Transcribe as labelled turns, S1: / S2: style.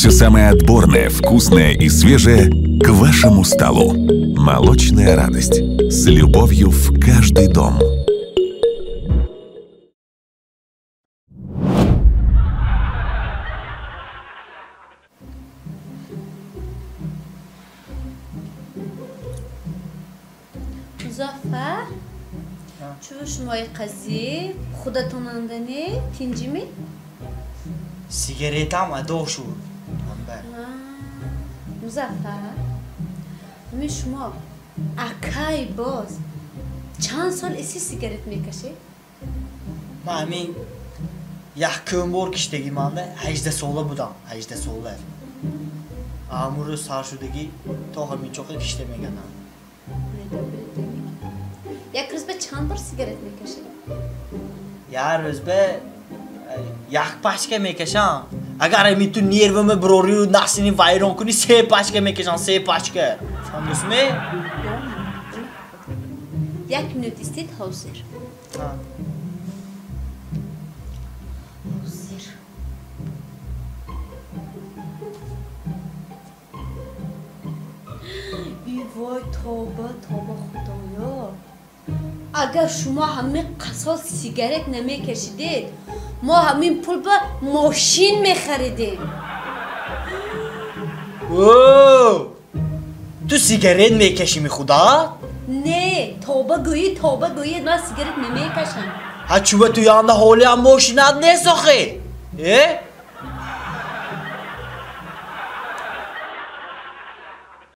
S1: Все самое отборное, вкусное и свежее к вашему столу. Молочная радость. С любовью в каждый дом.
S2: Музаффар, чӯ шумои қазӣ худатонандане тинҷимӣ?
S3: Сигаретам адо шуд.
S2: Музаффар, ҳамин шумо акай боз чанд сол иси сигарет мекашед?
S3: Ман ҳамин якум бор киштагӣ манда 18 сола будам, 18 сола. Амрӯз сар шудагӣ то ҳамин чоқа кишта меганам.
S2: Як рӯз ба чанд бор сигарет мекашед?
S3: Як рӯз ба як пачка мекашам. Агар ҳамин ту нервама бирорию насини вайрон кунӣ, се пачка мекашам, се пачка. Фаҳмидусми?
S2: Як минут истед, ҳозир. Ҳозир. И вой, тоба, тоба, худоё. Агар шумо ҳамин қасол сигарет намекашидед, мо ҳамин пул ба мошин мехаридем.
S3: О! Ту сигарет мекашӣ, худо?
S2: Не, тоба гӯӣ, тоба гӯӣ, ман сигарет намекашам.
S3: Ҳа чува ту янда ҳолиам мошинат нест охи? Э?